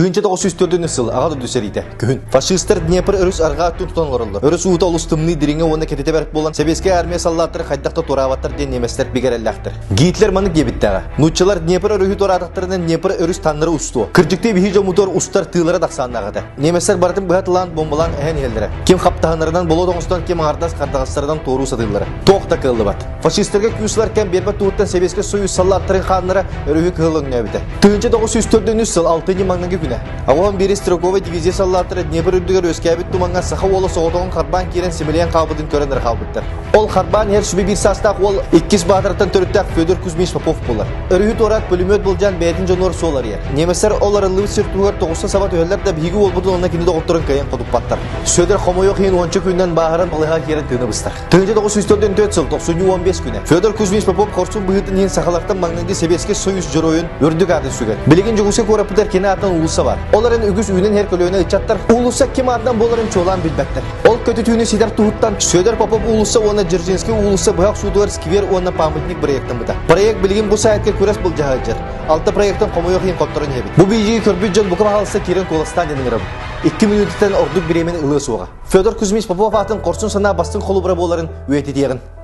1904 сыл Аҕа дойду сэриитэ. Күһүн. Фашистар Днепр өрүс арҕаа өттүн тутан олороллор. Өрүс уута олус тымныы дириҥэ уонна кэтитэ бэрт буолан, сэбиэскэй армия саллааттара хайдах да туораабаттар диэн немецтэр бигэ эрэллээхтэр. Гитлер маннык диэбиттээҕэ. Нууччалар Днепр өрүһү туораатахтарына Днепр өрүс таҥнары устуо. Кырдьыктыы биһи дьоммутугар устар тыылара да ахсааннаах этэ. Немецтэр барытын быһа тылаан бомбалаан эһэн иһэллэрэ. Ким хаптаһынарынан болуот оҥостон, ким аҥардас хардаҕастарынан туоруу сатыыллара. Туох да кыаллыбат. Фашистарга күүс ылар кэм биэрбэт туһуттан Сэбиэскэй Союз саллааттарын хааннара өрүһү кыһыл өҥнөөбүтэ. 1904 сыл алтынньы маҥнайгы күнэ. Аҕуһан биир стрелковай дивизия саллааттара Днепр үрдүгэр үөскээбит тумаҥҥа саха уола соҕотоҕун харбаан киирэн симэлийэн хаалбытын көрөн эрэ хаалбыттар. Ол харбаан иһэр сүбэ биир саастаах уол иккис баатырыттан төрүттээх Федор Кузьмич Попов буолар. Өрүһү туораат пулемет былдьаан бэйэтин дьонугар суол арыйар. Немецтэр ол арыллыбыт сир туһугар тоҕуста саба түһэллэр да биһиги уолбутун уонна кини доҕотторун кыайан хотуппаттар. Сүөдэр хомойуох иһин уонча күнүнэн бааһыран балыыһаҕа киирэн тыына быстар. 1944 сыл тохсунньу 15 күнэ Федор Кузьмич Попов хорсун быһыытын иһин сахалартан маҥнайгы Сэбиэскэй Союз дьоруойун үрдүк аатын сүгэр. Билигин Дьокуускай куораппытыгар кини аатынан уулусса баар. Ол эрэн үгүс үүнэн иһэр көлүөнэ ыччаттар уулусса ким аатынан буоларын чуолаан билбэттэр. Ол көтүтүүнү ситэр туһуттан Федор Попов уулусса уонна Дзержинский уулусса быһа охсуутугар сквер уонна памятник проектаммыта. Проект билигин бу сайтка күрэс былдьаһа сылдьар. Алта проектан хомойуох иһин хотторон иһэбит. Бу биидьиги көрбүт дьон бука баһаалыста киирэн куоластаан диэн ыҥырабын. Икки мүнүүтэттэн ордук бириэмэни ылыа суоҕа. Федор Кузьмич Попов аатын хорсун санаа бастыҥ холобура буоларын үйэтитиэҕин.